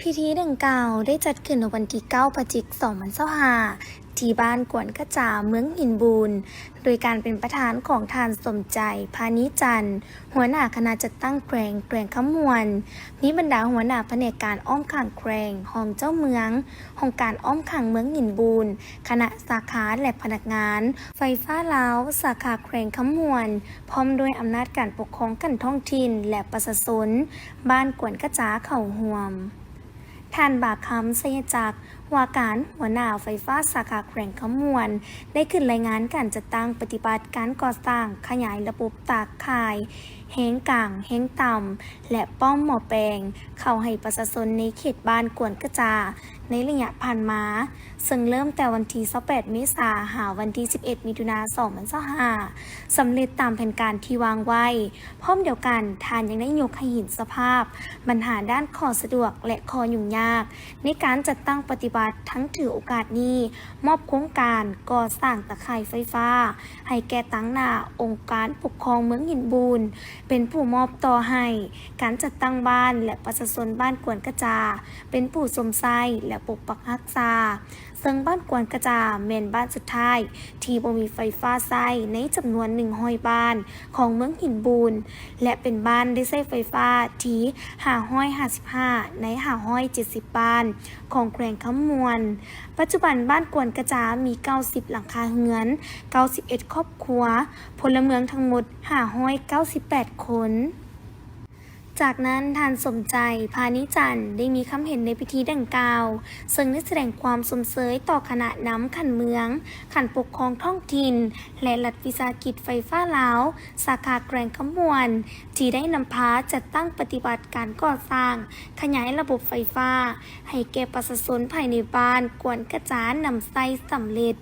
ພິທີດັ່ງກ່າວໄດ້ຈັດຂຶ້ນໃນວັນທີເກົ້າ ພະຈິກ ສອງພັນຊາວຫ້າ ທີ່ບ້ານກວນກະຈາ ເມືອງຫີນບູນ ໂດຍການເປັນປະທານຂອງທ່ານ ສົມໃຈ ພານີຈັນ ຫົວໜ້າຄະນະຈັດຕັ້ງແຂວງ ແຂວງຄຳມ່ວນ, ມີບັນດາຫົວໜ້າພະແນກການອ້ອມຂ້າງແຂວງ, ຮອງເຈົ້າເມືອງ, ຫ້ອງການອ້ອມຂ້າງເມືອງຫີນບູນ, ຄະນະສາຂາ ແລະ ພະນັກງານໄຟຟ້າລາວ ສາຂາແຂວງຄຳມ່ວນ, ພ້ອມດ້ວຍອຳນາດການປົກຄອງຂັ້ນທ້ອງຖິ່ນ ແລະ ປະຊາຊົນບ້ານກວນກະຈາເຂົ້າຮ່ວມ. ທ່ານ ບາຄຳ ໄຊຍະຈັກ ວ່າການຫົວໜ້າໄຟຟ້າສາຂາແຂວງຄຳມ່ວນ ໄດ້ຂຶ້ນລາຍງານການຈັດຕັ້ງປະຕິບັດການກໍ່ສ້າງຂະຫຍາຍລະບົບຕາຂ່າຍແຮງກາງ, ແຮງຕ່ຳ ແລະ ປ້ອມໝໍ້ແປງ ເຂົ້າໃຫ້ປະຊາຊົນໃນເຂດບ້ານກວນກະຈາ ໃນໄລຍະຜ່ານມາ, ເຊິ່ງເລີ່ມແຕ່ວັນທີຊາວແປດ ເມສາ ຫາວັນທີສິບເອັດ ມິຖຸນາ ສອງພັນຊາວຫ້າ ສຳເລັດຕາມແຜນການທີ່ວາງໄວ້. ພ້ອມດຽວກັນ, ທ່ານຍັງໄດ້ຍົກໃຫ້ເຫັນສະພາບບັນຫາດ້ານຂໍ້ສະດວກ ແລະ ຂໍ້ຫຍຸ້ງຍາກໃນການຈັດຕັ້ງປະຕິບັດ, ທັງຖືໂອກາດນີ້ມອບໂຄງການກໍ່ສ້າງຕາຂ່າຍໄຟຟ້າໃຫ້ແກ່ຕາງໜ້າອົງການປົກຄອງເມືອງຫີນບູນ ເປັນຜູ້ມອບຕໍ່ໃຫ້, ການຈັດຕັ້ງບ້ານ ແລະ ປະຊາຊົນບ້ານກວນກະຈາ ເປັນຜູ້ຊົມໃຊ້ ແລະ ປົກປັກຮັກສາ. ເຊິ່ງບ້ານກວນກະຈາແມ່ນບ້ານສຸດທ້າຍທີ່ບໍ່ມີໄຟຟ້າໃຊ້ໃນຈຳນວນໜຶ່ງຮ້ອຍບ້ານຂອງເມືອງຫີນບູນ ແລະ ເປັນບ້ານໄດ້ໃຊ້ໄຟຟ້າທີຫ້າຮ້ອຍຫ້າສິບຫ້າ ໃນຫ້າຮ້ອຍເຈັດສິບບ້ານຂອງແຂວງຄຳມ່ວນ. ປັດຈຸບັນບ້ານກວນກະຈາມີເກົ້າສິບຫຼັງຄາເຮືອນ, ເກົ້າສິບເອັດຄອບຄົວ, ພົນລະເມືອງທັງໝົດຫ້າຮ້ອຍເກົ້າສິບແປດຄົນ. ຈາກນັ້ນ, ທ່ານ ສົມໃຈ ພານີຈັນ ໄດ້ມີຄຳເຫັນໃນພິທີດັ່ງກ່າວ, ເຊິ່ງໄດ້ສະແດງຄວາມຊົມເຊີຍຕໍ່ຄະນະນຳຂັ້ນເມືອງ, ຂັ້ນປົກຄອງທ້ອງຖິ່ນ ແລະ ລັດວິສາຫະກິດໄຟຟ້າລາວ ສາຂາແຂວງຄຳມ່ວນ ທີ່ໄດ້ນຳພາຈັດຕັ້ງປະຕິບັດການກໍ່ສ້າງຂະຫຍາຍລະບົບໄຟຟ້າໃຫ້ແກ່ປະຊາຊົນພາຍໃນບ້ານກວນກະຈານຳໃຊ້ສຳເລັດ.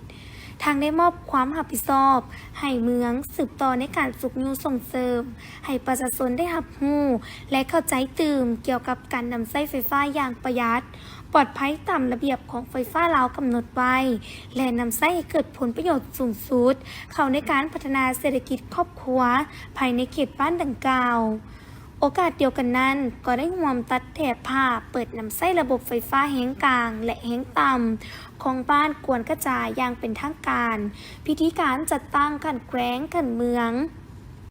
ທັງໄດ້ມອບຄວາມຮັບຜິດຊອບໃຫ້ເມືອງສືບຕໍ່ໃນການຊຸກຍູ້ສົ່ງເສີມ ໃຫ້ປະຊາຊົນໄດ້ຮັບຮູ້ ແລະ ເຂົ້າໃຈຕື່ມກ່ຽວກັບການນຳໃຊ້ໄຟຟ້າຢ່າງປະຢັດ, ປອດໄພຕາມລະບຽບຂອງໄຟຟ້າລາວກຳນົດໄວ້ ແລະ ນຳໃຊ້ໃຫ້ເກີດຜົນປະໂຫຍດສູງສຸດເຂົ້າໃນການພັດທະນາເສດຖະກິດຄອບຄົວພາຍໃນເຂດບ້ານດັ່ງກ່າວ. ໂອກາດດຽວກັນນັ້ນ, ກໍໄດ້ຮ່ວມຕັດແຖບຜ້າເປີດນຳໃຊ້ລະບົບໄຟຟ້າແຮງກາງ ແລະ ແຮງຕ່ຳ ຂອງບ້ານກວນກະຈາຢ່າງເປັນທາງການ, ພິທີການຈັດຕັ້ງຂັ້ນແຂວງ, ຂັ້ນເມືອງ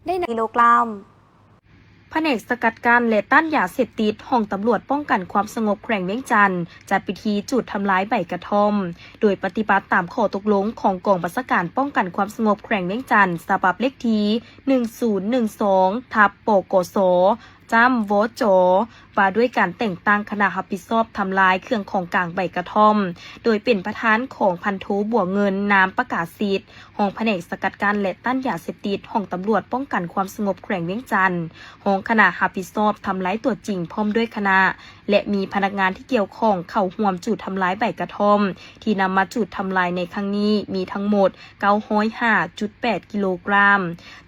ໄດ້ນຳກິໂລກຣາມ. ພະແນກສະກັດກັ້ນ ແລະ ຕ້ານຢາເສບຕິດ ຫ້ອງຕຳຫຼວດປ້ອງກັນຄວາມສະຫງົບແຂວງວຽງຈັນ ຈັດພິທີຈູດທຳລາຍໃບກະທ່ອມ ໂດຍປະຕິບັດຕາມຂໍ້ຕົກລົງຂອງກອງບັນຊາການປ້ອງກັນຄວາມສະຫງົບແຂວງວຽງຈັນ ສະບັບເລກທີ ໜຶ່ງສູນໜຶ່ງສອງ ທັບ ປກສ ຈ້ຳ ວຈ ວ່າດ້ວຍການແຕ່ງຕັ້ງຄະນະຮັບຜິດຊອບທຳລາຍເຄື່ອງຂອງກາງໃບກະທ່ອມ, ໂດຍເປັນປະທານຂອງພັນໂທ ບົວເງິນ ນາມປະກາສິດ, ຮອງພະແນກສະກັດກັ້ນ ແລະ ຕ້ານຢາເສບຕິດ ຫ້ອງຕຳຫຼວດປ້ອງກັນຄວາມສະຫງົບແຂວງວຽງຈັນ, ຮອງຄະນະຮັບຜິດຊອບທຳລາຍຕົວຈິງພ້ອມດ້ວຍຄະນະ ແລະ ມີພະນັກງານທີ່ກ່ຽວຂ້ອງເຂົ້າຮ່ວມຈູດທຳລາຍໃບກະທ່ອມ ທີ່ນຳມາຈູດທຳລາຍໃນຄັ້ງນີ້ມີທັງໝົດ ເກົ້າຮ້ອຍຫ້າຈຸດແປດກິໂລກຣາມ.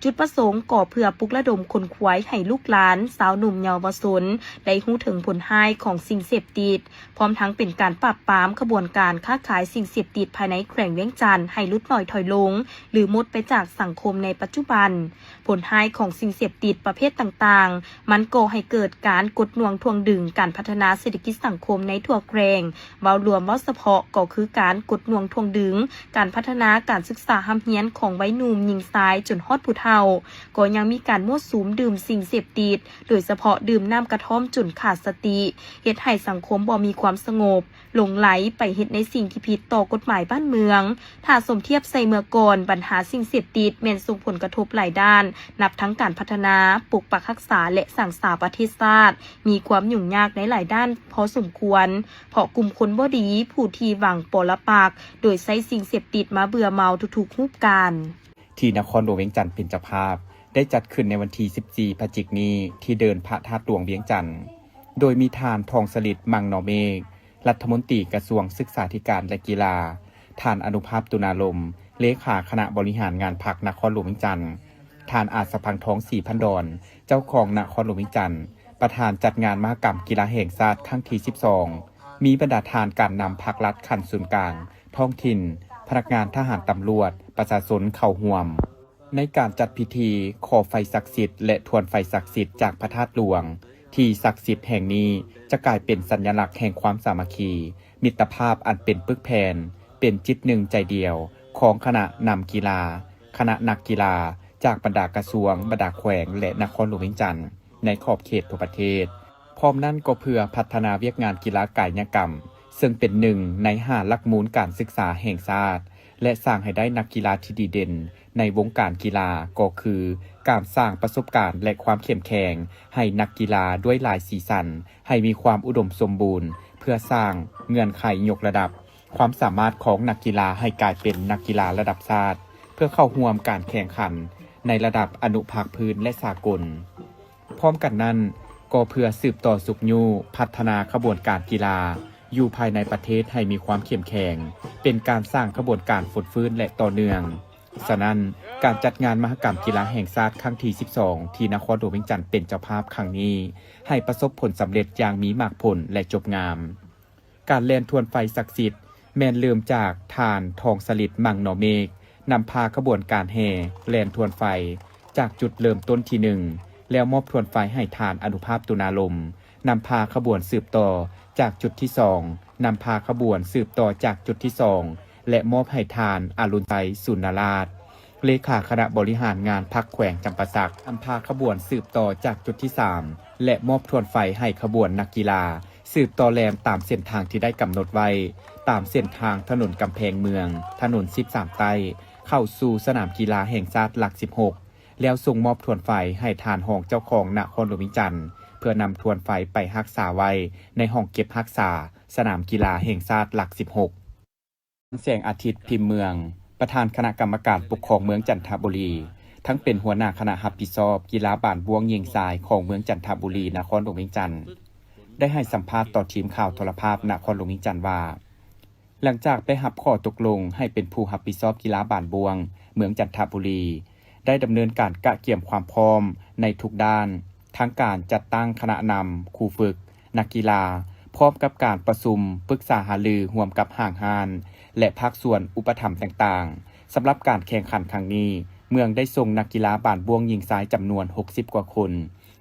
ຈຸດປະສົງກໍເພື່ອປຸກລະດົມຂົນຂວາຍໃຫ້ລູກຫຼານ, ຊາວໜຸ່ມເຍົາວະຊົນ ໄດ້ຮູ້ເຖິງຜົນຮ້າຍຂອງສິ່ງເສບຕິດ, ພ້ອມທັງເປັນການປາບປາມຂະບວນການຄ້າຂາຍສິ່ງເສບຕິດພາຍໃນແຂວງວຽງຈັນໃຫ້ຫຼຸດໜ້ອຍຖອຍລົງ ຫຼື ໝົດໄປຈາກສັງຄົມໃນປັດຈຸບັນ. ຜົນຮ້າຍຂອງສິ່ງເສບຕິດປະເພດຕ່າງໆ ມັນກໍ່ໃຫ້ເກີດການກົດໜ່ວງຖ່ວງດຶງການພັດທະນາເສດຖະກິດສັງຄົມໃນທົ່ວແຂວງ. ເວົ້າລວມເວົ້າສະເພາະກໍຄືການກົດໜ່ວງຖ່ວງດຶງການພັດທະນາການສຶກສາຮ່ຳຮຽນຂອງໄວໜຸ່ມຍິງຊາຍຈົນຮອດຜູ້ເຖົ້າ, ກໍຍັງມີການມົ້ວສຸມດື່ມສິ່ງເສບຕິດ, ໂດຍສະເພາະດື່ມນ້ຳກະທ່ອມຈົນຂາດສະຕິ, ເຮັດໃຫ້ສັງຄົມບໍ່ມີຄວາມສະຫງົບ, ຫຼົງໄຫຼໄປເຮັດໃນສິ່ງທີ່ຜິດຕໍ່ກົດໝາຍບ້ານເມືອງ. ຖ້າສົມທຽບໃສ່ເມື່ອກ່ອນ, ບັນຫາສິ່ງເສບຕິດແມ່ນສົ່ງຜົນກະທົບຫຼາຍດ້ານ, ນັບທັງການພັດທະນາ, ປົກປັກຮັກສາ ແລະ ສ້າງສາປະເທດຊາດ, ມີຄວາມຫຍຸ້ງຍາກໃນຫຼາຍດ້ານພໍສົມຄວນ, ເພາະກຸ່ມຄົນບໍ່ດີ, ຜູ້ທີ່ຫວັງປໍລະປັກ, ໂດຍໃຊ້ສິ່ງເສບຕິດມາເບື່ອເມົາທຸກໆຮູບການ. ທີ່ນະຄອນຫຼວງວຽງຈັນເປັນເຈົ້າພາບ, ໄດ້ຈັດຂຶ້ນໃນວັນທີສິບສີ່ ພະຈິກນີ້ ທີ່ເດີ່ນພະທາດຫຼວງວຽງຈັນ, ໂດຍມີທ່ານ ທອງສະລິດ ມັງນໍເມກ ລັດຖະມົນຕີກະຊວງສຶກສາທິການ ແລະ ກິລາ, ທ່ານ ອະນຸພາບ ຕຸນາລົມ ເລຂາຄະນະບໍລິຫານງານພັກນະຄອນຫຼວງວຽງຈັນ, ທ່ານ ອາດສະພັງທອງ ສີພັນດອນ ເຈົ້າຄອງນະຄອນຫຼວງວຽງຈັນ, ປະທານຈັດງານມະຫະກຳກິລາແຫ່ງຊາດຄັ້ງທີສິບສອງ, ມີບັນດາທ່ານການນຳພັກລັດຂັ້ນສູນກາງ, ທ້ອງຖິ່ນ, ພະນັກງານທະຫານຕຳຫຼວດ, ປະຊາຊົນເຂົ້າຮ່ວມ. ໃນການຈັດພິທີຂໍໄຟສັກສິດ ແລະ ທວນໄຟສັກສິດຈາກພະທາດຫຼວງ ທີ່ສັກສິດແຫ່ງນີ້ ຈະກາຍເປັນສັນຍະລັກແຫ່ງຄວາມສາມັກຄີ, ມິດຕະພາບອັນເປັນປຶກແຜ່ນ, ເປັນຈິດໜຶ່ງໃຈດຽວຂອງຄະນະນຳກິລາ, ຄະນະນັກກິລາຈາກບັນດາກະຊວງ, ບັນດາແຂວງ ແລະ ນະຄອນຫຼວງວຽງຈັນ ໃນຂອບເຂດທົ່ວປະເທດ. ພ້ອມນັ້ນກໍເພື່ອພັດທະນາວຽກງານກິລາກາຍຍະກຳ, ເຊິ່ງເປັນໜຶ່ງໃນຫ້າຫຼັກມູນການສຶກສາແຫ່ງຊາດ ແລະ ສ້າງໃຫ້ໄດ້ນັກກິລາທີ່ດີເດັ່ນໃນວົງການກິລາ, ກໍຄືການສ້າງປະສົບການ ແລະ ຄວາມເຂັ້ມແຂງໃຫ້ນັກກິລາດ້ວຍຫຼາຍສີສັນ ໃຫ້ມີຄວາມອຸດົມສົມບູນ, ເພື່ອສ້າງເງື່ອນໄຂຍົກລະດັບຄວາມສາມາດຂອງນັກກິລາໃຫ້ກາຍເປັນນັກກິລາລະດັບຊາດ ເພື່ອເຂົ້າຮ່ວມການແຂ່ງຂັນໃນລະດັບອະນຸພາກພື້ນ ແລະ ສາກົນ. ພ້ອມກັນນັ້ນ, ກໍເພື່ອສືບຕໍ່ຊຸກຍູ້ພັດທະນາຂະບວນການກິລາຢູ່ພາຍໃນປະເທດໃຫ້ມີຄວາມເຂັ້ມແຂງ, ເປັນການສ້າງຂະບວນການຟົດຟື້ນ ແລະ ຕໍ່ເນື່ອງ. ສະນັ້ນ, ການຈັດງານມະຫະກຳກິລາແຫ່ງຊາດຄັ້ງທີສິບສອງ ທີ່ນະຄອນຫຼວງວຽງຈັນເປັນເຈົ້າພາບຄັ້ງນີ້ ໃຫ້ປະສົບຜົນສຳເລັດຢ່າງມີໝາກຜົນ ແລະ ຈົບງາມ. ການແລ່ນທວນໄຟສັກສິດ ແມ່ນເລີ່ມຈາກທ່ານ ທອງສະລິດ ມັງນໍເມກ ນຳພາຂະບວນການແຫ່ແລ່ນທວນໄຟຈາກຈຸດເລີ່ມຕົ້ນທີໜຶ່ງ ແລ້ວມອບທວນໄຟໃຫ້ທ່ານ ອະນຸພາບ ຕຸນາລົມ ນຳພາຂະບວນສືບຕໍ່ຈາກຈຸດທີສອງ, ນຳພາຂະບວນສືບຕໍ່ຈາກຈຸດທີສອງ ແລະ ມອບໃຫ້ທ່ານ ອະລຸນໄຊ ສູນນະລາດ ເລຂາຄະນະບໍລິຫານງານພັກແຂວງຈຳປາສັກ ນຳພາຂະບວນສືບຕໍ່ຈາກຈຸດທີສາມ ແລະ ມອບທວນໄຟໃຫ້ຂະບວນນັກກິລາ ສືບຕໍ່ແລ່ນຕາມເສັ້ນທາງທີ່ໄດ້ກຳນົດໄວ້, ຕາມເສັ້ນທາງຖະໜົນກຳແພງເມືອງ, ຖະໜົນສິບສາມໃຕ້, ເຂົ້າສູ່ສະໜາມກິລາແຫ່ງຊາດຫຼັກສິບຫົກ ແລ້ວສົ່ງມອບທວນໄຟໃຫ້ທ່ານຮອງເຈົ້າຄອງນະຄອນຫຼວງວຽງຈັນ ເພື່ອນຳທວນໄຟໄປຮັກສາໄວ້ໃນຫ້ອງເກັບຮັກສາສະໜາມກິລາແຫ່ງຊາດຫຼັກສິບຫົກ. ແສງອາທິດ ພິມເມືອງ, ປະທານຄະນະກຳມະການປົກຄອງເມືອງຈັນທະບູລີ, ທັງເປັນຫົວໜ້າຄະນະຮັບຜິດຊອບກິລາບານບ້ວງຍິງຊາຍຂອງເມືອງຈັນທະບູລີ, ນະຄອນຫຼວງວຽງຈັນ, ໄດ້ໃຫ້ສຳພາດຕໍ່ທີມຂ່າວໂທລະພາບນະຄອນຫຼວງວຽງຈັນວ່າ, ຫຼັງຈາກໄດ້ຮັບຂໍ້ຕົກລົງໃຫ້ເປັນຜູ້ຮັບຜິດຊອບກິລາບານບ້ວງເມືອງຈັນທະບູລີ, ໄດ້ດຳເນີນການກະກຽມຄວາມພ້ອມໃນທຸກດ້ານ, ທັງການຈັດຕັ້ງຄະນະນຳ, ຄູຝຶກ, ນັກກິລາ, ພ້ອມກັບການປະຊຸມປຶກສາຫາລືຮ່ວມກັບຫ້າງຮ້ານ ແລະ ພາກສ່ວນອຸປະຖຳຕ່າງໆ. ສຳລັບການແຂ່ງຂັນຄັ້ງນີ້, ເມືອງໄດ້ສົ່ງນັກກິລາບານບ້ວງຍິງຊາຍຈຳນວນຫົກສິບກວ່າຄົນ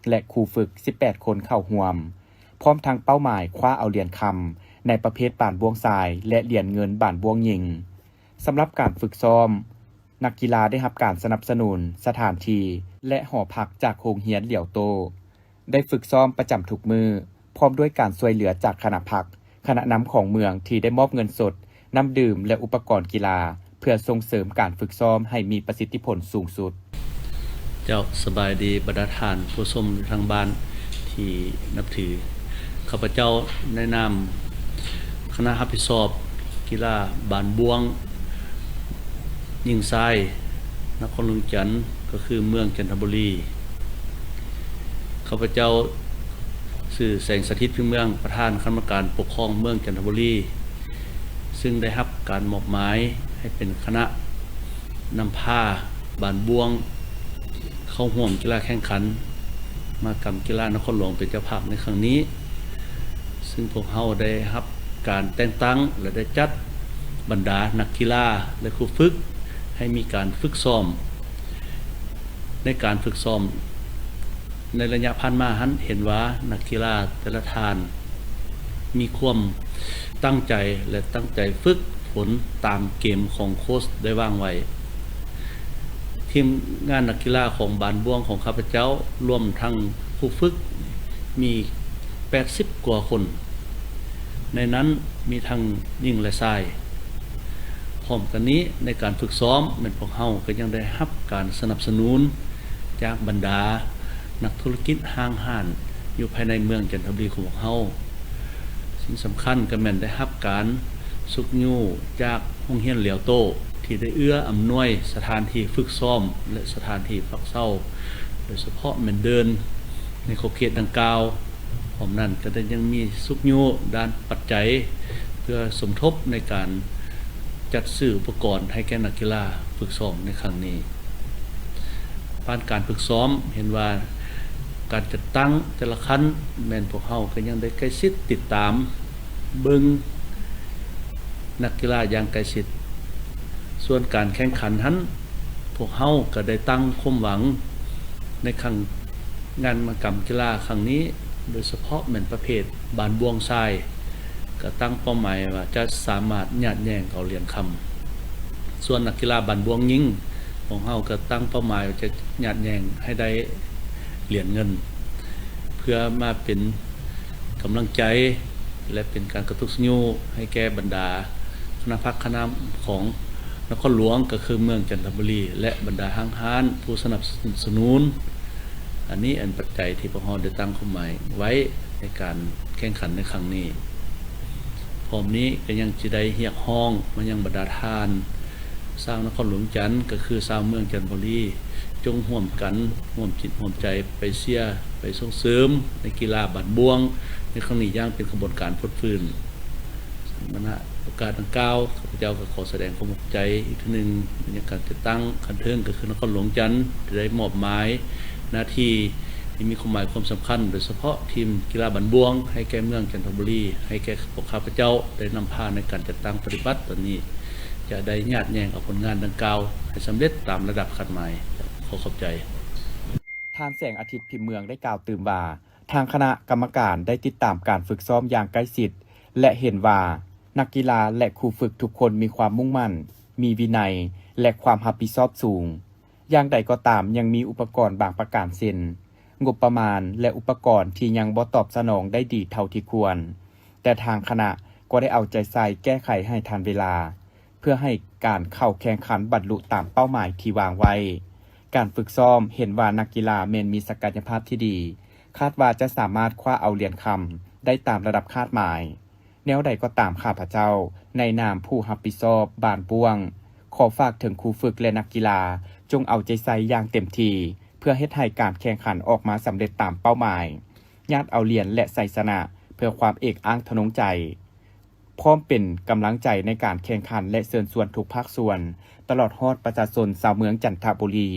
ແລະ ຄູຝຶກສິບແປດຄົນເຂົ້າຮ່ວມ, ພ້ອມທັງເປົ້າໝາຍຄວ້າເອົາຫຼຽນຄຳໃນປະເພດບານບ້ວງຊາຍ ແລະ ຫຼຽນເງິນບານບ້ວງຍິງ. ສຳລັບການຝຶກຊ້ອມ, ນັກກິລາໄດ້ຮັບການສະໜັບສະໜູນສະຖານທີ່ ແລະ ຫໍພັກຈາກໂຮງຮຽນຫຼຽວໂຕ້, ໄດ້ຝຶກຊ້ອມປະຈຳທຸກມື້, ພ້ອມດ້ວຍການຊ່ວຍເຫຼືອຈາກຄະນະພັກ, ຄະນະນຳຂອງເມືອງທີ່ໄດ້ມອບເງິນສົດ, ນ້ຳດື່ມ ແລະ ອຸປະກອນກິລາ ເພື່ອສົ່ງເສີມການຝຶກຊ້ອມໃຫ້ມີປະສິດທິຜົນສູງສຸດ. ເຈົ້າ, ສະບາຍດີບັນດາທ່ານຜູ້ຊົມຢູ່ທາງບ້ານທີ່ນັບຖື. ຂ້າພະເຈົ້າໃນນາມຄະນະຮັບຜິດຊອບກິລາບານບ້ວງຍິງຊາຍນະຄອນຫຼວງວຽງຈັນ, ກໍຄືເມືອງຈັນທະບູລີ. ຂ້າພະເຈົ້າຊື່ ແສງສະຖິດ ພິມເມືອງ, ປະທານຄະນະກຳມະການປົກຄອງເມືອງຈັນທະບູລີ, ຊຶ່ງໄດ້ຮັບການມອບໝາຍໃຫ້ເປັນຄະນະນຳພາບານບ້ວງເຂົ້າຮ່ວມກິລາແຂ່ງຂັນມະຫະກຳກິລານະຄອນຫຼວງເປັນເຈົ້າພາບໃນຄັ້ງນີ້, ຊຶ່ງພວກເຮົາໄດ້ຮັບການແຕ່ງຕັ້ງ ແລະ ໄດ້ຈັດບັນດານັກກິລາ ແລະ ຄູຝຶກໃຫ້ມີການຝຶກຊ້ອມ. ໃນການຝຶກຊ້ອມໃນໄລຍະຜ່ານມາຫັ້ນ ເຫັນວ່ານັກກິລາແຕ່ລະທ່ານມີຄວາມຕັ້ງໃຈ ແລະ ຕັ້ງໃຈຝຶກຝົນຕາມເກມຂອງໂຄຊໄດ້ວາງໄວ້. ທີມງານນັກກິລາຂອງບານບ້ວງຂອງຂ້າພະເຈົ້າ ລວມທັງຄູຝຶກ ມີແປດສິບກວ່າຄົນ, ໃນນັ້ນມີທັງຍິງ ແລະ ຊາຍ. ພ້ອມກັນນີ້, ໃນການຝຶກຊ້ອມ ແມ່ນພວກເຮົາກໍຍັງໄດ້ຮັບການສະໜັບສະໜູນຈາກບັນດານັກທຸລະກິດຫ້າງຮ້ານຢູ່ພາຍໃນເມືອງຈັນທະບູລີຂອງພວກເຮົາ. ສິ່ງສຳຄັນກໍແມ່ນໄດ້ຮັບການຊຸກຍູ້ຈາກໂຮງຮຽນຫຼຽວໂຕ້ ທີ່ໄດ້ເອື້ອອຳນວຍສະຖານທີ່ຝຶກຊ້ອມ ແລະ ສະຖານທີ່ພັກເຊົາ, ໂດຍສະເພາະແມ່ນເດີ່ນໃນຂອບເຂດດັ່ງກ່າວ. ພ້ອມນັ້ນກໍໄດ້ຍັງມີຊຸກຍູ້ດ້ານປັດໄຈ ເພື່ອສົມທົບໃນການຈັດຊື້ອຸປະກອນໃຫ້ແກ່ນັກກິລາຝຶກຊ້ອມໃນຄັ້ງນີ້. ຜ່ານການຝຶກຊ້ອມ ເຫັນວ່າການຈັດຕັ້ງແຕ່ລະຂັ້ນ ແມ່ນພວກເຮົາກໍຍັງໄດ້ໃກ້ຊິດຕິດຕາມເບິ່ງນັກກິລາຢ່າງໃກ້ຊິດ. ສ່ວນການແຂ່ງຂັນຫັ້ນ ພວກເຮົາກໍໄດ້ຕັ້ງຄວາມຫວັງໃນຄັ້ງ ງານມະຫະກຳກິລາຄັ້ງນີ້ ໂດຍສະເພາະແມ່ນປະເພດບານບ່ວງຊາຍ ກໍຕັ້ງເປົ້າໝາຍວ່າຈະສາມາດຍາດແຍ່ງເອົາຫຼຽນຄຳ. ສ່ວນນັກກິລາບານບ່ວງຍິງຂອງເຮົາ ກໍຕັ້ງເປົ້າໝາຍວ່າຈະຍາດແຍ່ງໃຫ້ໄດ້ຫຼຽນເງິນ ເພື່ອມາເປັນກຳລັງໃຈ ແລະ ເປັນການກະຕຸກຊະຫຍູ້ໃຫ້ແກ່ບັນດາຄະນະພັກຄະນະຂອງນະຄອນຫຼວງ ກໍຄືເມືອງຈັນທະບູລີ ແລະ ບັນດາຫ້າງຮ້ານຜູ້ສະໜັບສະໜູນ. ອັນນີ້ອັນປັດໄຈທີ່ພວກເຮົາໄດ້ຕັ້ງເປົ້າໝາຍໄວ້ໃນການແຂ່ງຂັນໃນຄັ້ງນີ້. ພ້ອມນີ້ກໍຍັງຈະໄດ້ຮຽກຮ້ອງມາຍັງບັນດາທ່ານຊາວນະຄອນຫຼວງວຽງຈັນ ກໍຄືຊາວເມືອງຈັນທະບູລີ ຈົ່ງຮ່ວມກັນຮ່ວມຈິດຮ່ວມໃຈໄປເຊຍ ໄປສົ່ງເສີມໃນກິລາບານບ່ວງໃນຄັ້ງນີ້ຢ່າງເປັນຂະບວນການຟົດຟື້ນ. ສຳມະນະໂອກາດດັ່ງກ່າວ ຂ້າພະເຈົ້າກໍຂໍສະແດງຄວາມຂອບໃຈອີກເທື່ອໜຶ່ງໄປຍັງການຈັດຕັ້ງຂັ້ນເທິງ ກໍຄືນະຄອນຫຼວງວຽງຈັນ ທີ່ໄດ້ມອບໝາຍໜ້າທີ່ທີ່ມີຄວາມໝາຍຄວາມສຳຄັນ ໂດຍສະເພາະທີມກິລາບານບ່ວງ ໃຫ້ແກ່ເມືອງຈັນທະບູລີ ໃຫ້ແກ່ພວກຂ້າພະເຈົ້າໄດ້ນຳພາໃນການຈັດຕັ້ງປະຕິບັດ. ຕອນນີ້ຈະໄດ້ຍາດແຍ່ງເອົາຜົນງານດັ່ງກ່າວໃຫ້ສຳເລັດຕາມລະດັບຄາດໝາຍ. ຂໍຂອບໃຈ. ທ່ານ ແສງອາທິດ ພິມເມືອງ ໄດ້ກ່າວຕື່ມວ່າ ທາງຄະນະກຳມະການໄດ້ຕິດຕາມການຝຶກຊ້ອມຢ່າງໃກ້ຊິດ ແລະ ເຫັນວ່ານັກກິລາ ແລະ ຄູຝຶກທຸກຄົນມີຄວາມມຸ່ງໝັ້ນ, ມີວິໄນ ແລະ ຄວາມຮັບຜິດຊອບສູງ. ຢ່າງໃດກໍຕາມ, ຍັງມີອຸປະກອນບາງປະການ ເຊັ່ນ ງົບປະມານ ແລະ ອຸປະກອນທີ່ຍັງບໍ່ຕອບສະໜອງໄດ້ດີເທົ່າທີ່ຄວນ, ແຕ່ທາງຄະນະກໍໄດ້ເອົາໃຈໃສ່ແກ້ໄຂໃຫ້ທັນເວລາ ເພື່ອໃຫ້ການເຂົ້າແຂ່ງຂັນບັນລຸຕາມເປົ້າໝາຍທີ່ວາງໄວ້. ການຝຶກຊ້ອມເຫັນວ່ານັກກິລາແມ່ນມີສັກກະຍະພາບທີ່ດີ, ຄາດວ່າຈະສາມາດຄວ້າເອົາຫຼຽນຄຳໄດ້ຕາມລະດັບຄາດໝາຍ. ແນວໃດກໍຕາມ, ຂ້າພະເຈົ້າ ໃນນາມຜູ້ຮັບຜິດຊອບບ້ານບ້ວງ ຂໍຝາກເຖິງຄູຝຶກ ແລະ ນັກກິລາ, ຈົ່ງເອົາໃຈໃສ່ຢ່າງເຕັມທີ່ ເພື່ອເຮັດໃຫ້ການແຂ່ງຂັນອອກມາສຳເລັດຕາມເປົ້າໝາຍ, ຍາດເອົາຫຼຽນ ແລະ ໄຊຊະນະ ເພື່ອຄວາມເອກອ້າງທະນົງໃຈ. ພ້ອມເປັນກຳລັງໃຈໃນການແຂ່ງຂັນ ແລະ ເຊີນຊວນທຸກພາກສ່ວນ, ຕະຫຼອດຮອດປະຊາຊົນຊາວເມືອງຈັນທະບູລີ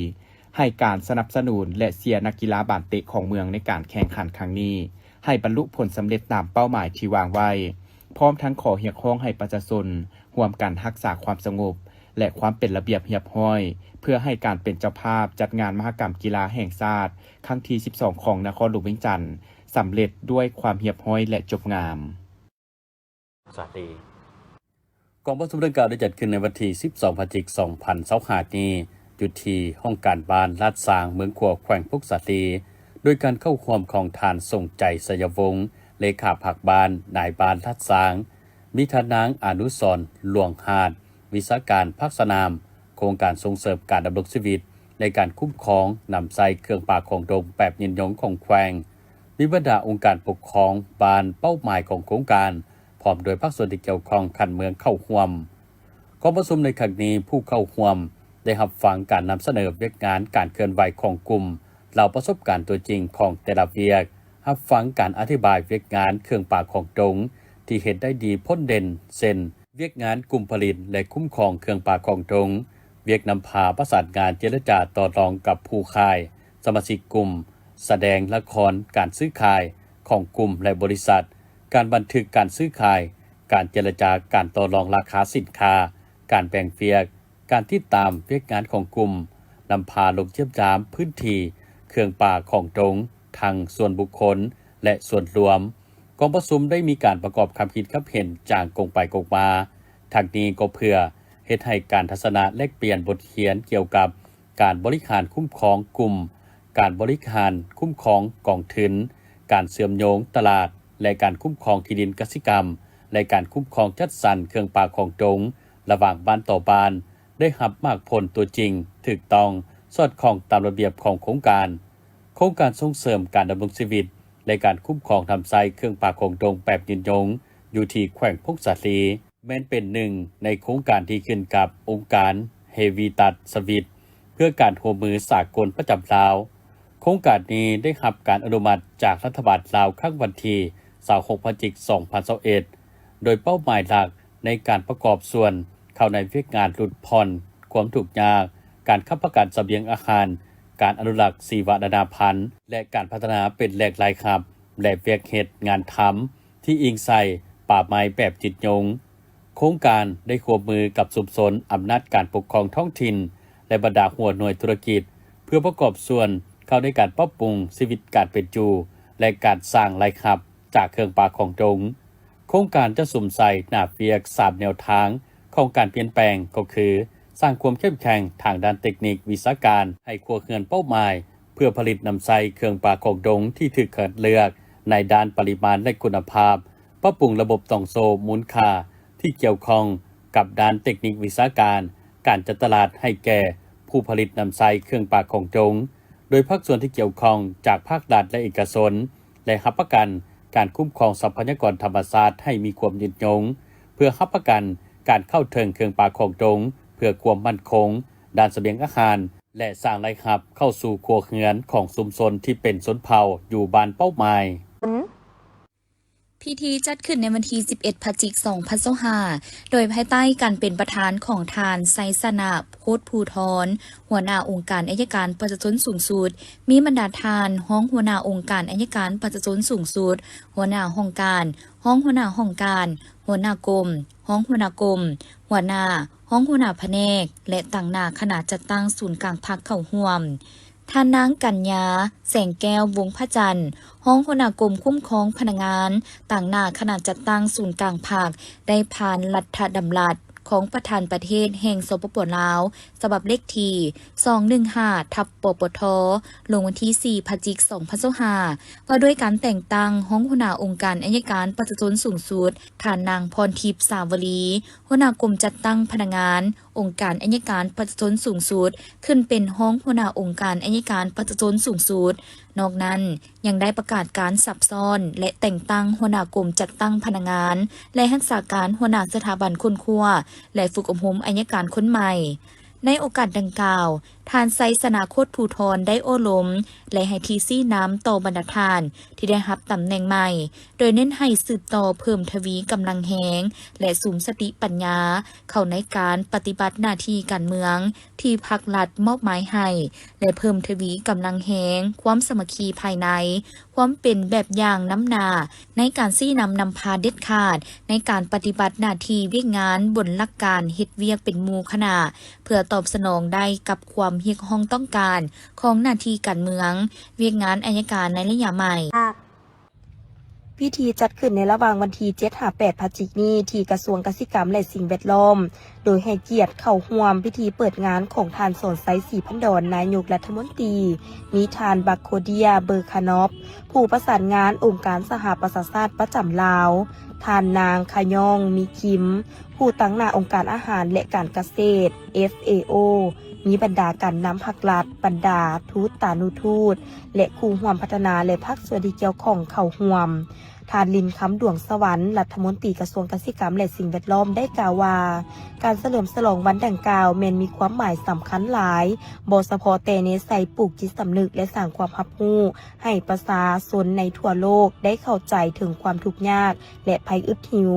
ໃຫ້ການສະໜັບສະໜູນ ແລະ ເຊຍນັກກິລາບານເຕະຂອງເມືອງໃນການແຂ່ງຂັນຄັ້ງນີ້ ໃຫ້ບັນລຸຜົນສຳເລັດຕາມເປົ້າໝາຍທີ່ວາງໄວ້, ພ້ອມທັງຂໍຮຽກຮ້ອງໃຫ້ປະຊາຊົນຮ່ວມກັນຮັກສາຄວາມສະຫງົບ ແລະ ຄວາມເປັນລະບຽບຮຽບຮ້ອຍ ເພື່ອໃຫ້ການເປັນເຈົ້າພາບຈັດງານມະຫະກຳກິລາແຫ່ງຊາດຄັ້ງທີສິບສອງ ຂອງນະຄອນຫຼວງວຽງຈັນ ສຳເລັດດ້ວຍຄວາມຮຽບຮ້ອຍ ແລະ ຈົບງາມ. ສາລີ. ກອງປະຊຸມດັ່ງກ່າວໄດ້ຈັດຂຶ້ນໃນວັນທີສິບສອງ ພະຈິກ ສອງພັນຊາວຫ້ານີ້ ຢູ່ທີ່ຫ້ອງການບ້ານລາດຊາງ ເມືອງຂວາວ ແຂວງຜົ້ງສາລີ ໂດຍການເຂົ້າຮ່ວມຂອງທ່ານ ສົງໄຈ ໄຊຍະວົງ ເລຂາພັກບ້ານ ນາຍບ້ານລາດຊາງ, ມີທ່ານນາງ ອານຸສອນ ຫຼວງຫາດ ວິຊາການພາກສະໜາມ ໂຄງການສົ່ງເສີມການດຳລົງຊີວິດ ແລະ ການຄຸ້ມຄອງນຳໃຊ້ເຄື່ອງປ່າຂອງດົງແປບຍືນຍົງຂອງແຂວງ, ມີບັນດາອົງການປົກຄອງບ້ານເປົ້າໝາຍຂອງໂຄງການ ພ້ອມດ້ວຍພາກສ່ວນທີ່ກ່ຽວຂ້ອງຂັ້ນເມືອງເຂົ້າຮ່ວມ. ກອງປະຊຸມໃນຄັ້ງນີ້ ຜູ້ເຂົ້າຮ່ວມໄດ້ຮັບຟັງການນຳສະເໜີວຽກງານການເຄື່ອນໄຫວຂອງກຸ່ມ, ເລົ່າປະສົບການຕົວຈິງຂອງແຕ່ລະວຽກ, ຮັບຟັງການອະທິບາຍວຽກງານເຄື່ອງປ່າຂອງດົງທີ່ເຮັດໄດ້ດີພົ້ນເດັ່ນ ເຊັ່ນ ວຽກງານກຸ່ມຜະລິດ ແລະ ຄຸ້ມຄອງເຄື່ອງປ່າຂອງດົງ, ວຽກນຳພາປະສານງານເຈລະຈາຕໍ່ລອງກັບຜູ້ຂາຍ, ສະມາຊິກກຸ່ມ, ສະແດງລະຄອນການຊື້ຂາຍຂອງກຸ່ມ ແລະ ບໍລິສັດ, ການບັນທຶກການຊື້ຂາຍ, ການເຈລະຈາການຕໍ່ລອງລາຄາສິນຄ້າ, ການແບ່ງວຽກ, ການຕິດຕາມວຽກງານຂອງກຸ່ມ, ນຳພາລົງຢ້ຽມຢາມພື້ນທີ່ເຄື່ອງປ່າຂອງດົງ ທັງສ່ວນບຸກຄົນ ແລະ ສ່ວນລວມ. ກອງປະຊຸມໄດ້ມີການປະກອບຄຳຄິດຄຳເຫັນຢ່າງກົງໄປກົງມາ. ທັງນີ້ກໍເພື່ອເຮັດໃຫ້ການທັດສະນະແລກປ່ຽນບົດຮຽນກ່ຽວກັບການບໍລິຫານຄຸ້ມຄອງກຸ່ມ, ການບໍລິຫານຄຸ້ມຄອງກອງທຶນ, ການເຊື່ອມໂຍງຕະຫຼາດ ແລະ ການຄຸ້ມຄອງທີ່ດິນກະສິກຳ ແລະ ການຄຸ້ມຄອງຈັດສັນເຄື່ອງປ່າຂອງດົງລະຫວ່າງບ້ານຕໍ່ບ້ານ ໄດ້ຮັບໝາກຜົນຕົວຈິງ, ຖືກຕ້ອງ, ສອດຄ່ອງຕາມລະບຽບຂອງໂຄງການ. ໂຄງການສົ່ງເສີມການດຳລົງຊີວິດ ແລະ ການຄຸ້ມຄອງນຳໃຊ້ເຄື່ອງປ່າຂອງດົງແປບຍືນຍົງ ຢູ່ທີ່ແຂວງຜົ້ງສາລີ ແມ່ນເປັນໜຶ່ງໃນໂຄງການທີ່ຂຶ້ນກັບອົງການເຮວີຕັດສະວິດ ເພື່ອການຮ່ວມມືສາກົນປະຈຳລາວ. ໂຄງການນີ້ໄດ້ຮັບການອະນຸມັດຈາກລັດຖະບານລາວຄັ້ງວັນທີຊາວຫົກ ພະຈິກ ສອງພັນຊາວເອັດ ໂດຍເປົ້າໝາຍຫຼັກໃນການປະກອບສ່ວນເຂົ້າໃນວຽກງານຫຼຸດຜ່ອນຄວາມທຸກຍາກ, ການຄ້ຳປະກັນສະບຽງອາຫານ, ການອະນຸລັກຊີວະນານາພັນ ແລະ ການພັດທະນາເປັນແຫຼ່ງລາຍຮັບ ແລະ ວຽກເຮັດງານທຳທີ່ອີງໃສ່ປ່າໄມ້ແບບຍືນຍົງ. ໂຄງການໄດ້ຮ່ວມມືກັບຊຸມຊົນ, ອຳນາດການປົກຄອງທ້ອງຖິ່ນ ແລະ ບັນດາຫົວໜ່ວຍທຸລະກິດ ເພື່ອປະກອບສ່ວນເຂົ້າໃນການປັບປຸງຊີວິດການເປັນຢູ່ ແລະ ການສ້າງລາຍຮັບຈາກເຄື່ອງປ່າຂອງດົງ. ໂຄງການຈະສຸມໃສ່ໜ້າວຽກສາມແນວທາງຂອງການປ່ຽນແປງ ກໍຄື ສ້າງຄວາມເຂັ້ມແຂງທາງດ້ານເຕັກນິກວິຊາການໃຫ້ຄົວເຮືອນເປົ້າໝາຍ ເພື່ອຜະລິດນຳໃຊ້ເຄື່ອງປ່າຂອງດົງທີ່ຖືກຄັດເລືອກໃນດ້ານປະລິມານ ແລະ ຄຸນນະພາບ, ປັບປຸງລະບົບຕ່ອງໂສ້ມູນຄ່າທີ່ກ່ຽວຂ້ອງກັບດ້ານເຕັກນິກວິຊາການ, ການຈັດຕະຫຼາດໃຫ້ແກ່ຜູ້ຜະລິດນຳໃຊ້ເຄື່ອງປ່າຂອງດົງ ໂດຍພາກສ່ວນທີ່ກ່ຽວຂ້ອງຈາກພາກລັດ ແລະ ເອກະຊົນ ແລະ ຮັບປະກັນການຄຸ້ມຄອງຊັບພະຍາກອນທຳມະຊາດໃຫ້ມີຄວາມຍືນຍົງ, ເພື່ອຮັບປະກັນການເຂົ້າເຖິງເຄື່ອງປ່າຂອງດົງ ເພື່ອຄວາມໝັ້ນຄົງດ້ານສະບຽງອາຫານ ແລະ ສ້າງລາຍຮັບເຂົ້າສູ່ຄົວເຮືອນຂອງຊຸມຊົນທີ່ເປັນຊົນເຜົ່າຢູ່ບ້ານເປົ້າໝາຍ. ພິທີຈັດຂຶ້ນໃນວັນທີສິບເອັດ ພະຈິກ ສອງພັນຊາວຫ້າ ໂດຍພາຍໃຕ້ການເປັນປະທານຂອງທ່ານ ໄຊຊະນະ ໂພດພູທອນ ຫົວໜ້າອົງການໄອຍະການປະຊາຊົນສູງສຸດ, ມີບັນດາທ່ານຮອງຫົວໜ້າອົງການໄອຍະການປະຊາຊົນສູງສຸດ, ຫົວໜ້າຫ້ອງການ, ຮອງຫົວໜ້າຫ້ອງການ, ຫົວໜ້າກົມ, ຮອງຫົວໜ້າກົມ, ຫົວໜ້າ, ຮອງຫົວໜ້າພະແນກ ແລະ ຕາງໜ້າຄະນະຈັດຕັ້ງສູນກາງພັກເຂົ້າຮ່ວມ. ທ່ານນາງ ກັນຍາ ແສງແກ້ວ ວົງພະຈັນ ຮອງຫົວໜ້າກົມຄຸ້ມຄອງພະນັກງານ ຕາງໜ້າຄະນະຈັດຕັ້ງສູນກາງພັກ ໄດ້ຜ່ານລັດຖະດຳລັດຂອງປະທານປະເທດແຫ່ງ ສປປ ລາວ ສະບັບເລກທີ ສອງໜຶ່ງຫ້າ ທັບ ປປທ ລົງວັນທີສີ່ ພະຈິກ ສອງພັນຊາວຫ້າ ວ່າດ້ວຍການແຕ່ງຕັ້ງຮອງຫົວໜ້າອົງການໄອຍະການປະຊາຊົນສູງສຸດ, ທ່ານນາງ ພອນທິບ ສາວະລີ ຫົວໜ້າກົມຈັດຕັ້ງພະນັກງານ ອົງການໄອຍະການປະຊາຊົນສູງສຸດ ຂຶ້ນເປັນຮອງຫົວໜ້າອົງການໄອຍະການປະຊາຊົນສູງສຸດ. ນອກນັ້ນ ຍັງໄດ້ປະກາດການຊັບຊ້ອນ ແລະ ແຕ່ງຕັ້ງຫົວໜ້າກົມຈັດຕັ້ງພະນັກງານ ແລະ ຮັກສາການຫົວໜ້າສະຖາບັນຄົ້ນຄວ້າ ແລະ ຝຶກອົບຮົມໄອຍະການຄົນໃໝ່. ໃນໂອກາດດັ່ງກ່າວ, ທ່ານ ໄຊຊະນະ ໂຄດພູທອນ ໄດ້ໂອ້ລົມ ແລະ ໃຫ້ທີ່ຊີ້ນຳຕໍ່ບັນດາທ່ານທີ່ໄດ້ຮັບຕຳແໜ່ງໃໝ່, ໂດຍເນັ້ນໃຫ້ສືບຕໍ່ເພີ່ມທະວີກຳລັງແຮງ ແລະ ສຸມສະຕິປັນຍາເຂົ້າໃນການປະຕິບັດໜ້າທີ່ການເມືອງທີ່ພັກລັດມອບໝາຍໃຫ້ ແລະ ເພີ່ມທະວີກຳລັງແຮງຄວາມສາມັກຄີພາຍໃນ, ຄວາມເປັນແບບຢ່າງນຳໜ້າໃນການຊີ້ນຳນຳພາເດັດຂາດໃນການປະຕິບັດໜ້າທີ່ວຽກງານບົນຫຼັກການເຮັດວຽກເປັນໝູ່ຄະນະ ເພື່ອຕອບສະໜອງໄດ້ກັບຄວາມຮຽກຮ້ອງຕ້ອງການຂອງໜ້າທີ່ການເມືອງ, ວຽກງານໄອຍະການໃນໄລຍະໃໝ່. ພິທີຈັດຂຶ້ນໃນລະຫວ່າງວັນທີເຈັດຫາແປດ ພະຈິກນີ້ ທີ່ກະຊວງກະສິກຳ ແລະ ສິ່ງແວດລ້ອມ, ໂດຍໃຫ້ກຽດເຂົ້າຮ່ວມພິທີເປີດງານຂອງທ່ານ ສອນໄຊ ສີພັນດອນ ນາຍົກລັດຖະມົນຕີ, ມີທ່ານ ບັກໂຄເດຍ ເບີຄານອບ ຜູ້ປະສານງານອົງການສະຫະປະຊາຊາດປະຈຳລາວ, ທ່ານນາງ ຂະຍອງ ມີຄິມ ຜູ້ຕາງໜ້າອົງການອາຫານ ແລະ ການກະເສດ ເອັຟເອໂອ, ມີບັນດາການນຳພັກລັດ, ບັນດາທູດຕານຸທູດ ແລະ ຄູ່ຮ່ວມພັດທະນາ ແລະ ພາກສ່ວນທີ່ກ່ຽວຂ້ອງເຂົ້າຮ່ວມ. ທ່ານ ລິນຄຳ ດວງສະຫວັນ ລັດຖະມົນຕີກະຊວງກະສິກຳ ແລະ ສິ່ງແວດລ້ອມ ໄດ້ກ່າວວ່າ ການສະເຫຼີມສະຫຼອງວັນດັ່ງກ່າວແມ່ນມີຄວາມໝາຍສຳຄັນຫຼາຍ, ບໍ່ສະເພາະແຕ່ແນໃສ່ປູກຈິດສຳນຶກ ແລະ ສ້າງຄວາມຮັບຮູ້ໃຫ້ປະຊາຊົນໃນທົ່ວໂລກໄດ້ເຂົ້າໃຈເຖິງຄວາມທຸກຍາກ ແລະ ໄພອຶດຫິວ,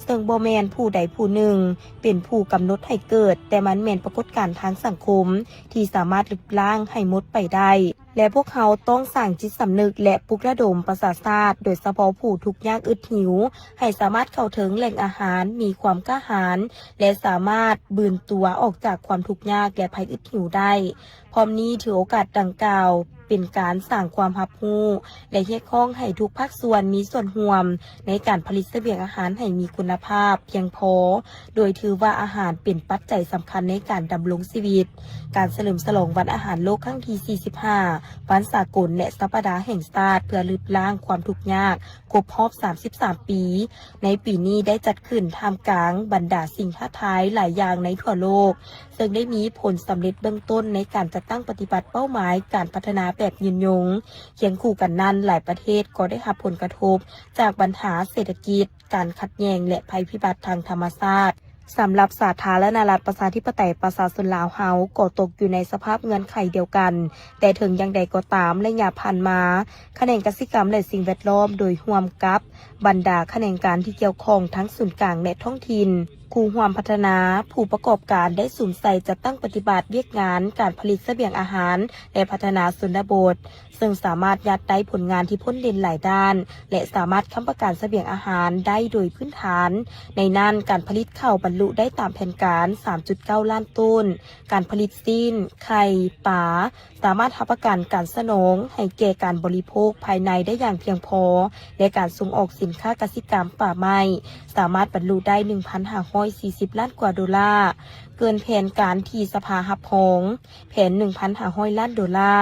ເຊິ່ງບໍ່ແມ່ນຜູ້ໃດຜູ້ໜຶ່ງເປັນຜູ້ກຳນົດໃຫ້ເກີດ, ແຕ່ມັນແມ່ນປາກົດການທາງສັງຄົມທີ່ສາມາດລຶບລ້າງໃຫ້ໝົດໄປໄດ້. ແລະ ພວກເຮົາຕ້ອງສ້າງຈິດສຳນຶກ ແລະ ປຸກລະດົມປະຊາຊາດ, ໂດຍສະເພາະຜູ້ທຸກຍາກອຶດຫິວ, ໃຫ້ສາມາດເຂົ້າເຖິງແຫຼ່ງອາຫານ, ມີຄວາມກ້າຫານ ແລະ ສາມາດບືນຕົວອອກຈາກຄວາມທຸກຍາກ ແລະ ໄພອຶດຫິວໄດ້. ພ້ອມນີ້, ຖືໂອກາດດັ່ງກ່າວເປັນການສ້າງຄວາມຮັບຮູ້ ແລະ ຮຽກຮ້ອງໃຫ້ທຸກພາກສ່ວນມີສ່ວນຮ່ວມໃນການຜະລິດສະບຽງອາຫານໃຫ້ມີຄຸນນະພາບພຽງພໍ, ໂດຍຖືວ່າອາຫານເປັນປັດໄຈສຳຄັນໃນການດຳລົງຊີວິດ. ການສະເຫຼີມສະຫຼອງວັນອາຫານໂລກຄັ້ງທີສີ່ສິບຫ້າ, ວັນສາກົນ ແລະ ສັບປະດາແຫ່ງຊາດເພື່ອລຶບລ້າງຄວາມທຸກຍາກ ຄົບຮອບສາມສິບສາມປີ ໃນປີນີ້ໄດ້ຈັດຂຶ້ນທ່າມກາງບັນດາສິ່ງທ້າທາຍຫຼາຍຢ່າງໃນທົ່ວໂລກ, ເຊິ່ງໄດ້ມີຜົນສຳເລັດເບື້ອງຕົ້ນໃນການຈັດຕັ້ງປະຕິບັດເປົ້າໝາຍການພັດທະນາແບບຍືນຍົງ. ຄຽງຄູ່ກັນນັ້ນ, ຫຼາຍປະເທດກໍໄດ້ຮັບຜົນກະທົບຈາກບັນຫາເສດຖະກິດ, ການຂັດແຍ່ງ ແລະ ໄພພິບັດທາງທຳມະຊາດ. ສຳລັບສາທາລະນະລັດປະຊາທິປະໄຕປະຊາຊົນລາວເຮົາກໍຕົກຢູ່ໃນສະພາບເງື່ອນໄຂດຽວກັນ, ແຕ່ເຖິງຢ່າງໃດກໍຕາມ, ໄລຍະຜ່ານມາ, ຂະແໜງກະສິກຳ ແລະ ສິ່ງແວດລ້ອມ ໂດຍຮ່ວມກັບບັນດາຂະແໜງການທີ່ກ່ຽວຂ້ອງທັງສູນກາງ ແລະ ທ້ອງຖິ່ນ, ຄູ່ຮ່ວມພັດທະນາ, ຜູ້ປະກອບການໄດ້ສຸມໃສ່ຈັດຕັ້ງປະຕິບັດວຽກງານການຜະລິດສະບຽງອາຫານ ແລະ ພັດທະນາຊົນນະບົດ, ເຊິ່ງສາມາດຍາດໄດ້ຜົນງານທີ່ພົ້ນເດັ່ນຫຼາຍດ້ານ ແລະ ສາມາດຄ້ຳປະກັນສະບຽງອາຫານໄດ້ໂດຍພື້ນຖານ. ໃນນັ້ນ, ການຜະລິດເຂົ້າບັນລຸໄດ້ຕາມແຜນການ ສາມຈຸດເກົ້າລ້ານໂຕນ, ການຜະລິດຊີ້ນ, ໄຂ່, ປາ, ສາມາດຮັບປະກັນການສະໜອງໃຫ້ແກ່ການບໍລິໂພກພາຍໃນໄດ້ຢ່າງພຽງພໍ ແລະ ການສົ່ງອອກສິນຄ້າກະສິກຳປ່າໄມ້ ສາມາດບັນລຸໄດ້ ໜຶ່ງພັນຫ້າຮ້ອຍສີ່ສິບລ້ານກວ່າໂດລາ, ເກີນແຜນການທີ່ສະພາຮັບຮອງ, ແຜນ ໜຶ່ງພັນຫ້າຮ້ອຍລ້ານໂດລາ.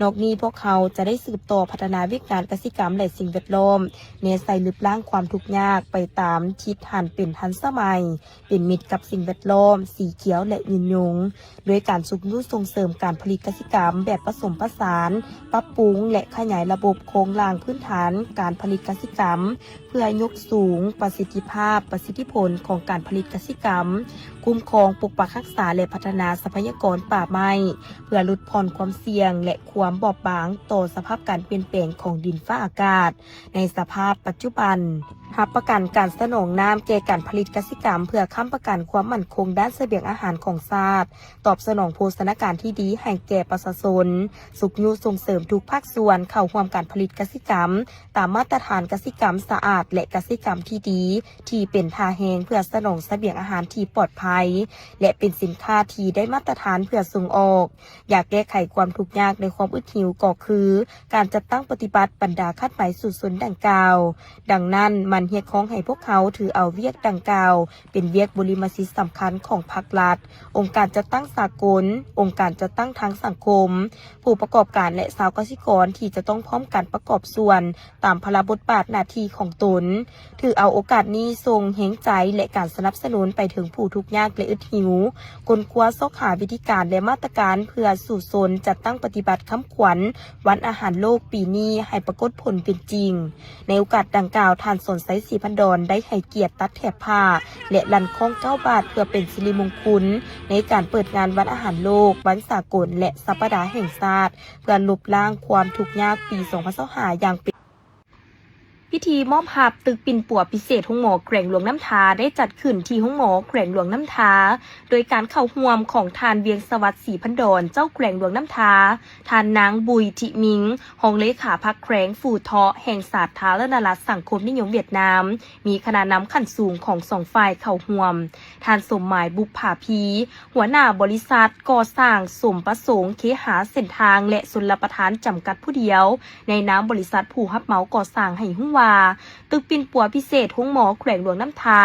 ນອກນີ້, ພວກເຮົາຈະໄດ້ສືບຕໍ່ພັດທະນາວຽກງານກະສິກຳ ແລະ ສິ່ງແວດລ້ອມ, ແນໃສ່ລຶບລ້າງຄວາມທຸກຍາກໄປຕາມທິດຫັນເປັນທັນສະໄໝ, ເປັນມິດກັບສິ່ງແວດລ້ອມ, ສີຂຽວ ແລະ ຍືນຍົງ, ດ້ວຍການຊຸກຍູ້ສົ່ງເສີມການຜະລິດກະສິກຳແບບປະສົມປະສານ, ປັບປຸງ ແລະ ຂະຫຍາຍລະບົບໂຄງລ່າງພື້ນຖານການຜະລິດກະສິກຳ ເພື່ອຍົກສູງປະສິດທິພາບ, ປະສິດທິຜົນຂອງການຜະລິດກະສິກຳ, ຄຸ້ມຄອງ, ປົກປັກຮັກສາ ແລະ ພັດທະນາຊັບພະຍາກອນປ່າໄມ້ ເພື່ອຫຼຸດຜ່ອນຄວາມສ່ຽງ ແລະ ຄວາມບອບບາງຕໍ່ສະພາບການປ່ຽນແປງຂອງດິນຟ້າອາກາດ. ໃນສະພາບປັດຈຸບັນ, ຮັບປະກັນການສະໜອງນ້ຳແກ່ການຜະລິດກະສິກຳ ເພື່ອຄ້ຳປະກັນຄວາມໝັ້ນຄົງດ້ານສະບຽງອາຫານຂອງຊາດ, ຕອບສະໜອງໂພຊະນາການທີ່ດີໃຫ້ແກ່ປະຊາຊົນ, ຊຸກຍູ້ສົ່ງເສີມທຸກພາກສ່ວນເຂົ້າຮ່ວມການຜະລິດກະສິກຳ ຕາມມາດຕະຖານກະສິກຳສະອາດ ແລະ ກະສິກຳທີ່ດີ ທີ່ເປັນທ່າແຮງເພື່ອສະໜອງສະບຽງອາຫານທີ່ປອດໄພ ແລະ ເປັນສິນຄ້າທີ່ໄດ້ມາດຕະຖານເພື່ອສົ່ງອອກ. ຢາກແກ້ໄຂຄວາມທຸກຍາກ ແລະ ຄວາມອຶດຫິວກໍຄື ການຈັດຕັ້ງປະຕິບັດບັນດາຄາດໝາຍສູ້ຊົນດັ່ງກ່າວ. ດັ່ງນັ້ນ, ມັນຮຽກຮ້ອງໃຫ້ພວກເຮົາຖືເອົາວຽກດັ່ງກ່າວເປັນວຽກບຸລິມະສິດສຳຄັນຂອງພາກລັດ, ອົງການຈັດຕັ້ງສາກົນ, ອົງການຈັດຕັ້ງທາງສັງຄົມ, ຜູ້ປະກອບການ ແລະ ຊາວກະສິກອນທີ່ຈະຕ້ອງພ້ອມກັນປະກອບສ່ວນຕາມພາລະບົດບາດໜ້າທີ່ຂອງຕົນ. ຖືເອົາໂອກາດນີ້ສົ່ງແຮງໃຈ ແລະ ການສະໜັບສະໜູນໄປເຖິງຜູ້ທຸກຍາກ ແລະ ອຶດຫິວ, ຄົ້ນຄວ້າຊອກຫາວິທີການ ແລະ ມາດຕະການເພື່ອສູ້ຊົນ ຈັດຕັ້ງປະຕິບັດຄຳຂວັນວັນອາຫານໂລກປີນີ້ໃຫ້ປາກົດຜົນເປັນຈິງ. ໃນໂອກາດດັ່ງກ່າວ, ທ່ານ ສອນໄຊ ສີພັນດອນ ໄດ້ໃຫ້ກຽດຕັດແຖບຜ້າ ແລະ ລັ່ນຄ້ອງເກົ້າບາດ ເພື່ອເປັນສິລິມົງຄຸນໃນການເປີດງານວັນອາຫານໂລກ, ວັນສາກົນ ແລະ ສັບປະດາແຫ່ງຊາດ ເພື່ອລົບລ້າງຄວາມທຸກຍາກປີສອງພັນຊາວຫ້າ ຢ່າງເປັນ ພິທີມອບຮັບຕຶກປິ່ນປົວພິເສດໂຮງໝໍແຂວງຫຼວງນ້ຳທາ ໄດ້ຈັດຂຶ້ນທີ່ໂຮງໝໍແຂວງຫຼວງນ້ຳທາ ໂດຍການເຂົ້າຮ່ວມຂອງທ່ານ ວຽງສະຫວັດ ສີພັນດອນ ເຈົ້າແຂວງຫຼວງນ້ຳທາ, ທ່ານນາງ ບຸຍ ທິມິງ ຮອງເລຂາພັກແຂວງ, ຟູເທາະແຫ່ງສາທາລະນະລັດສັງຄົມນິຍົມຫວຽດນາມ, ມີຄະນະນຳຂັ້ນສູງຂອງສອງຝ່າຍເຂົ້າຮ່ວມ, ທ່ານ ສົມໝາຍ ບຸບຜາພີ ຫົວໜ້າບໍລິສັດກໍ່ສ້າງສົມປະສົງເຄຫາເສັ້ນທາງ ແລະ ຊົນລະປະທານ ຈຳກັດຜູ້ດຽວ ໃນນາມບໍລິສັດຜູ້ຮັບເໝົາກໍ່ສ້າງ ໃຫ້ຮູ້ວ່າ ຕຶກປິ່ນປົວພິເສດໂຮງໝໍແຂວງຫຼວງນ້ຳທາ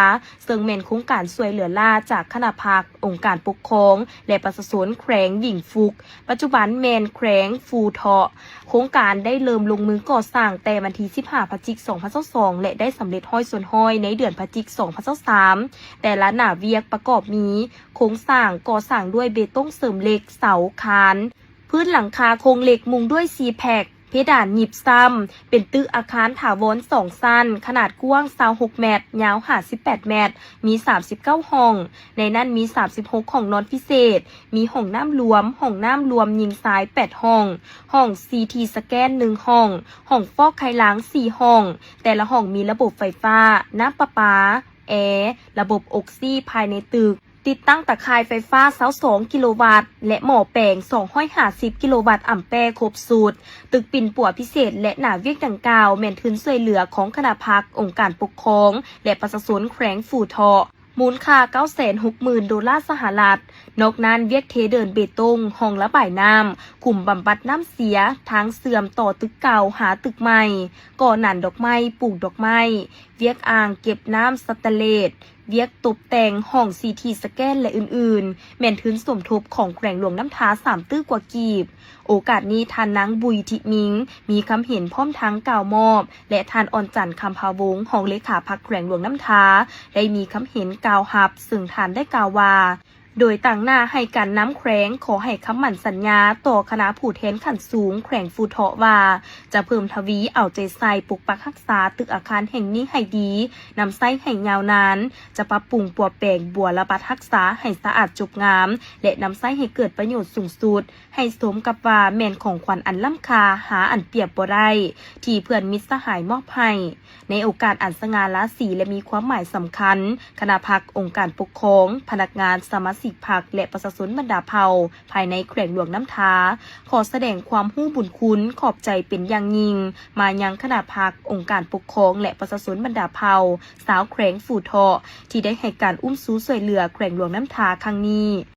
ເຊິ່ງແມ່ນໂຄງການຊ່ວຍເຫຼືອລ້າຈາກຄະນະພັກ, ອົງການປົກຄອງ ແລະ ປະຊາຊົນແຂວງຫວິງຟຸກ, ປັດຈຸບັນແມ່ນແຂວງຟູເທາະ. ໂຄງການໄດ້ເລີ່ມລົງມືກໍ່ສ້າງແຕ່ວັນທີສິບຫ້າ ພະຈິກ ສອງພັນຊາວສອງ ແລະ ໄດ້ສຳເລັດຮ້ອຍສ່ວນຮ້ອຍໃນເດືອນພະຈິກ ສອງພັນຊາວສາມ. ແຕ່ລະໜ້າວຽກປະກອບມີ ໂຄງສ້າງກໍ່ສ້າງດ້ວຍເບຕົງເສີມເຫຼັກ, ເສົາ, ຄານ, ພື້ນຫຼັງຄາໂຄງເຫຼັກມຸງດ້ວຍຊີແພັກ, ເພດານຍິບຊ້ຳ, ເປັນຕຶກອາຄານຖາວອນສອງຊັ້ນ, ຂະໜາດກວ້າງຊາວຫົກແມັດ, ຍາວຫ້າສິບແປດແມັດ, ມີສາມສິບເກົ້າຫ້ອງ, ໃນນັ້ນມີສາມສິບຫົກຫ້ອງນອນພິເສດ, ມີຫ້ອງນ້ຳລວມ, ຫ້ອງນ້ຳລວມຍິງຊາຍແປດຫ້ອງ, ຫ້ອງຊີທີສະແກນໜຶ່ງຫ້ອງ, ຫ້ອງຟອກໄຂ່ລາງສີ່ຫ້ອງ, ແຕ່ລະຫ້ອງມີລະບົບໄຟຟ້າ, ນ້ຳປະປາ, ແອ, ລະບົບອົກຊີພາຍໃນຕຶກ. ຕິດຕັ້ງຕາຂ່າຍໄຟຟ້າຊາວສອງກິໂລວັດ ແລະ ໝໍ້ແປງສອງຮ້ອຍຫ້າສິບກິໂລວັດອຳແປຄົບຊຸດ. ຕຶກປິ່ນປົວພິເສດ ແລະ ໜ້າວຽກດັ່ງກ່າວ ແມ່ນທຶນຊ່ວຍເຫຼືອຂອງຄະນະພັກ, ອົງການປົກຄອງ ແລະ ປະຊາຊົນແຂວງຟູເທາະ, ມູນຄ່າເກົ້າແສນຫົກໝື່ນໂດລາສະຫະລັດ. ນອກນັ້ນ, ວຽກເທເດີນເບຕົງ, ຮ່ອງລະບາຍນ້ຳ, ຂຸມບຳບັດນ້ຳເສຍ, ທາງເຊື່ອມຕໍ່ຕຶກເກົ່າຫາຕຶກໃໝ່, ກໍ່ໜັນດອກໄມ້, ປູກດອກໄມ້, ວຽກອ່າງເກັບນ້ຳສະແຕນເລດ, ວຽກຕົບແຕ່ງຫ້ອງຊີທີສະແກນ ແລະ ອື່ນໆ ແມ່ນທຶນສົມທົບຂອງແຂວງຫຼວງນ້ຳທາສາມຕື້ກວ່າກີບ. ໂອກາດນີ້ ທ່ານນາງ ບຸຍ ທິມິງ ມີຄຳເຫັນພ້ອມທັງກ່າວມອບ ແລະ ທ່ານ ອ່ອນຈັນ ຄຳພາວົງ ຮອງເລຂາພັກແຂວງຫຼວງນ້ຳທາ ໄດ້ມີຄຳເຫັນກ່າວຮັບ, ເຊິ່ງທ່ານໄດ້ກ່າວວ່າ, ໂດຍຕາງໜ້າໃຫ້ການນຳແຂວງ ຂໍໃຫ້ຄຳໝັ້ນສັນຍາຕໍ່ຄະນະຜູ້ແທນຂັ້ນສູງແຂວງຟູເທາະວ່າ ຈະເພີ່ມທະວີເອົາໃຈໃສ່ປົກປັກຮັກສາຕຶກອາຄານແຫ່ງນີ້ໃຫ້ດີ, ນຳໃຊ້ໃຫ້ຍາວນານ, ຈະປັບປຸງປົວແປງບົວລະບັດຮັກສາໃຫ້ສະອາດຈົບງາມ ແລະ ນຳໃຊ້ໃຫ້ເກີດປະໂຫຍດສູງສຸດ, ໃຫ້ສົມກັບວ່າແມ່ນຂອງຂວັນອັນລ້ຳຄ່າຫາອັນປຽບບໍ່ໄດ້ ທີ່ເພື່ອນມິດສະຫາຍມອບໃຫ້. ໃນໂອກາດອັນສະຫງ່າລາສີ ແລະ ມີຄວາມໝາຍສຳຄັນ, ຄະນະພັກ, ອົງການປົກຄອງ, ພະນັກງານ, ສະມາຊິກພັກ ແລະ ປະຊາຊົນບັນດາເຜົ່າ ພາຍໃນແຂວງຫຼວງນ້ຳທາ ຂໍສະແດງຄວາມຮູ້ບຸນຄຸນຂອບໃຈເປັນຢ່າງຍິ່ງ ມາຍັງຄະນະພັກ, ອົງການປົກຄອງ ແລະ ປະຊາຊົນບັນດາເຜົ່າ ຊາວແຂວງຟູເທາະ ທີ່ໄດ້ໃຫ້ການອຸ້ມຊູຊ່ວຍເຫຼືອແຂວງຫຼວງນ້ຳທາຄັ້ງນີ້.